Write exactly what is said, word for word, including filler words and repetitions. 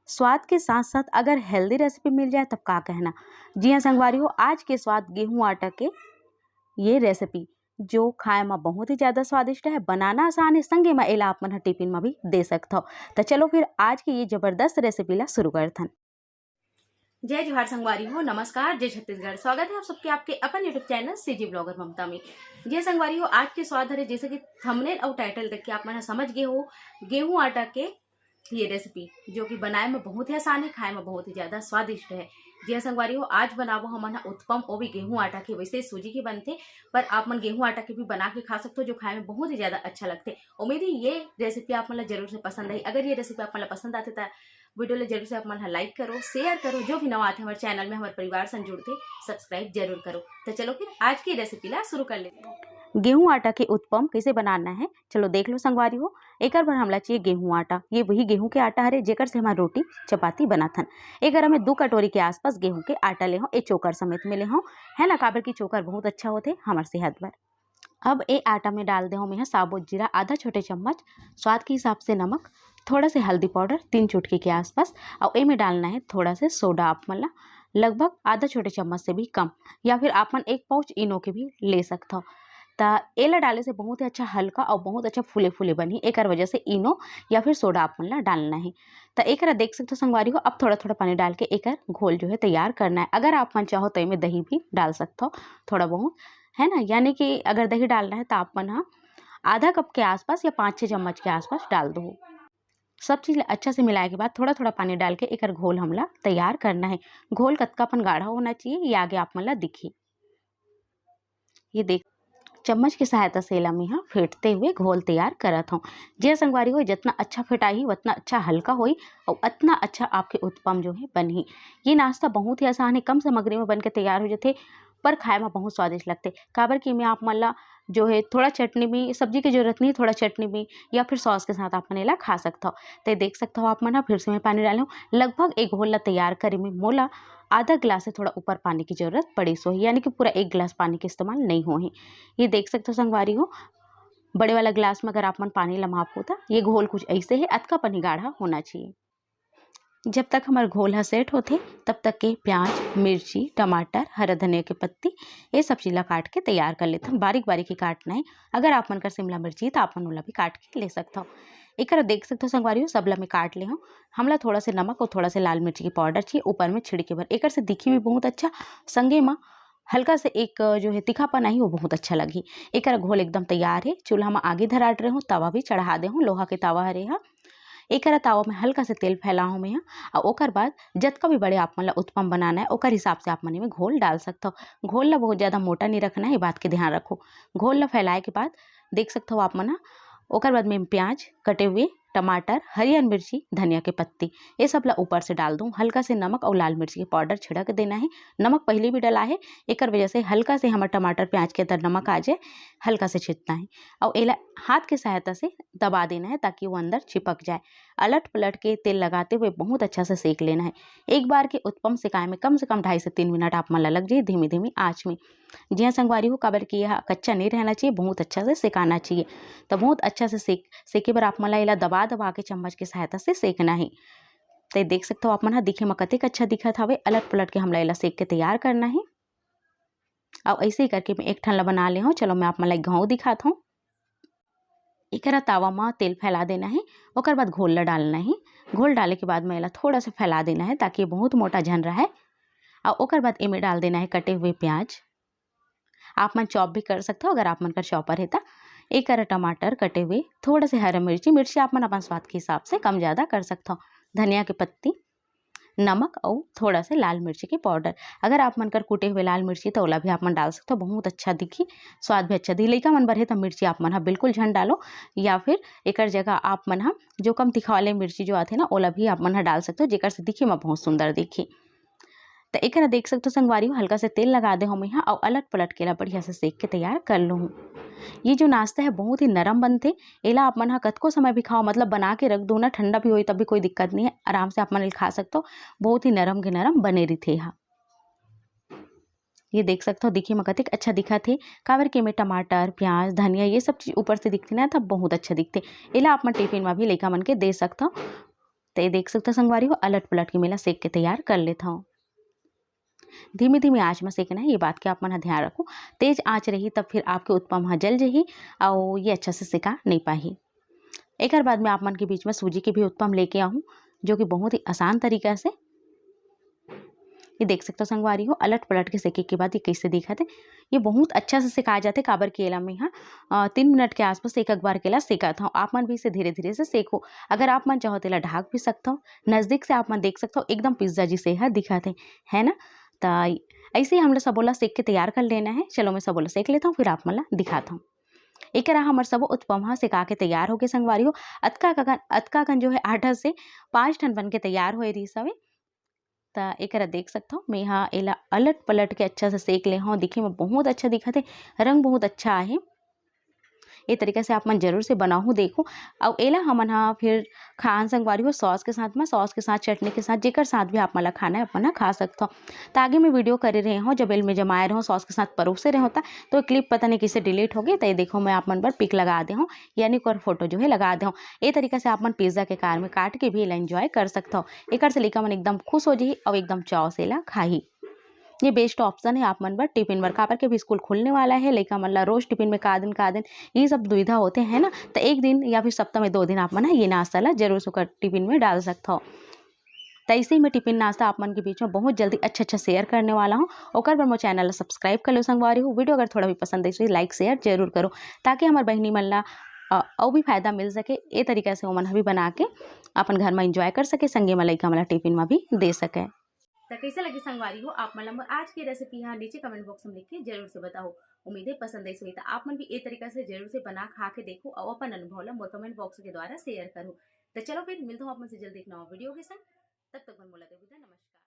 स्वाद के साथ साथ अगर हेल्दी रेसिपी मिल जाए तब का कहना। जी हाँ संगवारी हो, आज के स्वाद गेहूं आटा के ये रेसिपी जो खाए में बहुत ही ज़्यादा स्वादिष्ट है, बनाना आसान है, संगे में एला आप मन ह टिफिन में भी दे सकत हो। तो चलो फिर आज की ये जबरदस्त रेसिपी ला शुरू करथन। जय जोहार संगवारी हो, नमस्कार, जय छत्तीसगढ़। स्वागत है आप सबके आपके अपन YouTube चैनल सीजी ब्लॉगर ममता में। जय संगवारी हो, आज के स्वाद हरे जैसे कि थंबनेल और टाइटल देख के आप मन ह समझ गए हो, गेहूं आटा के ये रेसिपी जो कि बनाए में बहुत ही आसान है, खाए में बहुत ही ज़्यादा स्वादिष्ट है। जी हाँ संगवारी हो, आज बनाबो हमन ह उत्पम, वो भी गेहूं आटा के। वैसे सूजी के बनथे, पर आप मन गेहूं आटा के भी बना के खा सकते हो, जो खाए में बहुत ही ज़्यादा अच्छा लगथे। उम्मीद है ये रेसिपी आप मन ला जरूर से पसंद आई। अगर ये रेसिपी आप मन ला पसंद आथे त वीडियो ला जरूर से आप मन ह लाइक करो, शेयर करो। जो भी नवा आथे हमारे चैनल में, हमारे परिवार संग जुड़थे, सब्सक्राइब जरूर करो। तो चलो फिर आज की रेसिपी ला शुरू कर लेते हैं। गेहूं आटा के उत्पम कैसे बनाना है, चलो देख लो संगवारी हो। एकर बर हमला चाहिए गेहूं आटा। ये वही गेहूं के आटा हरे जेकर से हमार रोटी चपाती बनाथन। एकर में दू कटोरी के आसपास गेहूं के आटा ले हो, ए चोकर समेत में ले हो, है ना, काबर की चोकर बहुत अच्छा होथे हमार सेहत बर। अब ए आटा में डाल दे हो मैं साबुत जीरा आधा छोटे चम्मच, स्वाद के हिसाब से नमक, थोड़ा से हल्दी पाउडर तीन चुटकी के आसपास, और ए में डालना है थोड़ा से सोडा, आप मन ला लगभग आधा छोटे चम्मच से भी कम, या फिर आप मन एक पाउच इनो के भी ले सकत हो। त एला डाले से बहुत ही अच्छा हल्का और बहुत अच्छा फूले फूले बनही, एकर वजह से इनो या फिर सोडा आप मन ला डालना है। त एकरा देख सकत हो संगवारी हो, अब थोड़ा थोड़ा पानी डाल के एकर घोल जो है तैयार करना है। अगर आप मन चाहो तो एमे दही भी डाल सकत हो थोड़ा बहुत, है ना, यानी कि अगर दही डालना है तो आप मन ह आधा कप के आसपास या पाँच छः चम्मच के आसपास डाल दो। सब चीज़ ला अच्छा से मिलाए के बाद थोड़ा थोड़ा पानी डाल के एकर घोल हमला तैयार करना है। घोल कतका अपन गाढ़ा होना चाहिए, ये आगे आप मन ला दिखी। ये देख, चम्मच की सहायता से एला मैं ह फेंटते हुए घोल तैयार करत हूँ। जे संगवारी हो, जितना अच्छा फेंटाही उतना अच्छा हल्का होई और उतना अच्छा आपके उत्पम जो है बनही। ये नाश्ता बहुत ही आसान है, कम सामग्री में बन के तैयार हो जाथे, पर खाए में बहुत स्वादिष्ट लगथे। काबर कि मैं आप मन ला जो है थोड़ा चटनी भी, सब्जी की जरूरत नहीं, थोड़ा चटनी भी या फिर सॉस के साथ आप मन एला खा सकत हो। तो देख सकत हो आप मन ह, फिर से मैं पानी डाले हूँ। लगभग एक घोल ला तैयार करे में मोला आधा गिलास से थोड़ा ऊपर पानी की जरूरत पड़ीस होही, यानी कि पूरा एक गिलास पानी के इस्तेमाल नहीं होही। ये देख सकत हो संगवारी हो, बड़े वाला गिलास में अगर आप मन पानी ला मापो त ये घोल कुछ ऐसे है, अतका पानी गाढ़ा होना चाहिए। जब तक हमार घोल ह सेट होथे, तब तक के प्याज, मिर्ची, टमाटर, हरा धनिया के पत्ती, ये सब चीज ला काट के तैयार कर लेथन। बारीक बारीक ही काटना है। अगर आप मन कर शिमला मिर्ची है तो आप मन ओला भी काट के ले सकथव। एकर देख सकथव संगवारी हो, सब ला मैं काट ले हूँ। हमला थोड़ा से नमक और थोड़ा से लाल मिर्ची के पाउडर चाहिए ऊपर में छिड़के बर, एकर से दिखी भी बहुत अच्छा, संगे म हल्का से एक जो है तीखापन आही, वो बहुत अच्छा लगही। एकर घोल एकदम तैयार है। चूल्हा में आगी धरा डरे हूँ, तवा भी चढ़ा दे हूँ, लोहा के तवा हरे हा। एकर तवा में हल्का से तेल फैला हूँ मैं ह। और ओकर बाद जतका भी बड़े आप मन ला उत्पम बनाना है, ओकर हिसाब से आप मन एमे घोल डाल सकथव। घोल ला बहुत ज़्यादा मोटा नहीं रखना है, ये बात के ध्यान रखो। घोल ला फैलाए के बाद देख सकथव आप मन ह, ओकर बाद में प्याज, कटे हुए टमाटर, हरियर मिर्ची, धनिया के पत्ती, ये सब ला ऊपर से डाल दूँ। हल्का से नमक और लाल मिर्ची के पाउडर छिड़क देना है। नमक पहले भी डला है, एकर वजह से हल्का से हमर टमाटर प्याज के अंदर नमक आ जाए, हल्का से छिड़कना है। और एला हाथ के सहायता से दबा देना है ताकि वो अंदर चिपक जाए। अलट पलट के तेल लगाते हुए बहुत अच्छा से सेक लेना है। एक बार के उत्पम सेकाए में कम से कम ढाई से तीन मिनट आप मन ला लग जाए धीमी धीमी आँच में। जी हाँ संगवारी हो, काबर कि यह कच्चा नहीं रहना चाहिए, बहुत अच्छा से सेकाना चाहिए। तो बहुत अच्छा से सेक सेके बर आप मन ला एला दबा दबा के चम्मच के सहायता से सेकना है। तो देख सकथव आप मन ह, दिखे म कतेक अच्छा दिखत हवे। अलट पलट के हमला एला सेक के तैयार करना है। अब ऐसे ही करके मैं एक ठन ला बना ले हूँ। चलो मैं आप मन ला एक घाव दिखात हूँ। एकरा तावा म तेल फैला देना है, ओकर बाद घोल ला डालना है। घोल डाले के बाद मैं एला थोड़ा सा फैला देना है ताकि ये बहुत मोटा झन रहे। और ओकर बाद एमे डाल देना है कटे हुए प्याज। आप मन चॉप भी कर सकथव अगर आप मन कर चॉपर हे त। एकर टमाटर कटे हुए, थोड़ा से हरा मिर्ची, मिर्ची आप मन अपन स्वाद के हिसाब से कम ज़्यादा कर सकथव। धनिया के पत्ती, नमक अउ थोड़ा से लाल मिर्ची के पाउडर। अगर आप मन कर कूटे हुए लाल मिर्ची त ओला भी आप मन डाल सकथव, बहुत अच्छा दिखी, स्वाद भी अच्छा दिखी। लइका मन बर हे त मिर्ची आप मन ह बिल्कुल झन डालो, या फिर एकर जगह आप मन ह जो कम तीखा वाले मिर्ची जो आथे ना, ओला भी आप मन ह डाल सकथव, जेकर से दिखे म बहुत सुंदर दिखी। त एकरा देख सकथव संगवारी हो, हल्का से तेल लगा दे हूँ मैं ह, अउ अलट पलट के एला बढ़िया से सेक के तैयार कर लूँ। ये जो नाश्ता है बहुत ही नरम बनथे, एला आप मन ह कतको समय भी खाओ, मतलब बना के रख दो ना, ठंडा भी होई तब भी कोई दिक्कत नहीं है, आराम से आप मन एला खा सकथव। बहुत ही नरम के नरम बने रहिथे एहा। ये देख सकथव, दिखे म कतेक अच्छा दिखत हे, काबर के एमे टमाटर, प्याज, धनिया ये सब चीज ऊपर से दिखथे ना, तब बहुत अच्छा दिखथे। एला आप मन टिफिन म भी लइका मन के दे सकथव। तो ये देख सकथो संगवारी हो, अलट पलट के मैं एला सेक के तैयार कर लेथव। धीमे धीमे आंच में सेकना है, ये बात के आप मन ह ध्यान रखो। तेज आंच रही तब फिर आपके उत्पम ह जल जही और ये अच्छा से सेका नहीं पाही। एकर बाद में आप मन के बीच में सूजी के भी उत्पम लेके आहूँ, जो कि बहुत ही आसान तरीका से, ये देख सकथो संगवारी हो, अलट पलट के सेके के बाद ये कैसे दिखत है। ये बहुत अच्छा से सेका जाथे, काबर कि एला मैं हा, अ, तीन मिनट के आसपास एक, एक बार के ला सेकत हूँ। आप मन भी इसे धीरे धीरे से सेको। अगर आप मन चाहो तो एला ढाक भी सकथो। नजदीक से आप मन देख सकथो, एकदम पिज्जा जिसे हा दिखत है, है ना? त ऐसे ही हमला सबो ला सेक के तैयार कर लेना है। चलो मैं सबो ला सेक लेता हूँ, फिर आप मन ला दिखाता हूँ। एकरा हमर सबो उत्पम हा सेका के तैयार होगे संगवारी हो। अतका कन, अतका कन जो है आठ से पाँच ठन बन के तैयार होए रहिस हवे। त एकरा देख सकथव, मैं हा एला अलट पलट के अच्छा से सेक ले हव। दिखे में बहुत अच्छा दिखत हे, रंग बहुत अच्छा आहे। ये तरीका से आप मन जरूर से बनाहू देखो। अउ एला हमन हा फिर खान संगवारी हो सॉस के साथ में, सॉस के साथ, चटनी के साथ, जेकर साथ भी आप मन ला खाना है, आप मन हा खा सकथव। त आगे मैं वीडियो करे रहे हव, जब एल में जमाए रहे हव, सॉस के साथ परोसे रहे हव, त तो क्लिप पता नहीं किसे डिलीट हो गए। त ये देखो, मैं आप मन बर पिक लगा दे हव, यानी ओकर फोटो जो है लगा दे हव। ये तरीका से आप मन पिज्जा के कार में काट के भी एला एंजॉय कर सकथव। एकर से लइका मन एकदम खुश हो जही अउ एकदम चाव से एला खाही। ये बेस्ट ऑप्शन है आप मन बर टिफिन बर, काबर के अभी स्कूल खुलने वाला है। लइका मन ला रोज टिफिन में का दिन का दिन ये सब दुविधा होते हैं ना, तो एक दिन या फिर सप्ताह में दो दिन आप मन ह ये नाश्ता ला जरूर से ओकर टिफिन में डाल सकथव। त ऐसे ही मैं टिफिन नाश्ता आप मन के बीच में बहुत जल्दी अच्छा अच्छा शेयर करने वाला हूँ। ओकर बर मोर चैनल ला सब्सक्राइब कर लो संगवारी हो। वीडियो अगर थोड़ा भी पसंद आई तो लाइक शेयर जरूर करो, ताकि हमर बहिनी मन ला, अ, अउ भी फायदा मिल सके। ए तरीका से ओमन ह भी बना के अपन घर में एंजॉय कर सके, संगे में लइका मन ला टिफिन में भी दे सके। त कैसे लगी संगवारी हो आप मन ला मोर आज की रेसिपी हा, नीचे कमेंट बॉक्स में लिख के जरूर से बताओ। उम्मीद है पसंद आई होही, त आप मन भी ए तरीका से जरूर से बना खा के देखो और अपन अनुभव ला मोर कमेंट बॉक्स के द्वारा शेयर करो। त चलो फिर मिलता हूँ आप मन से जल्दी एक नवा वीडियो के संग। तब तक मन मोला दे विदा, नमस्कार।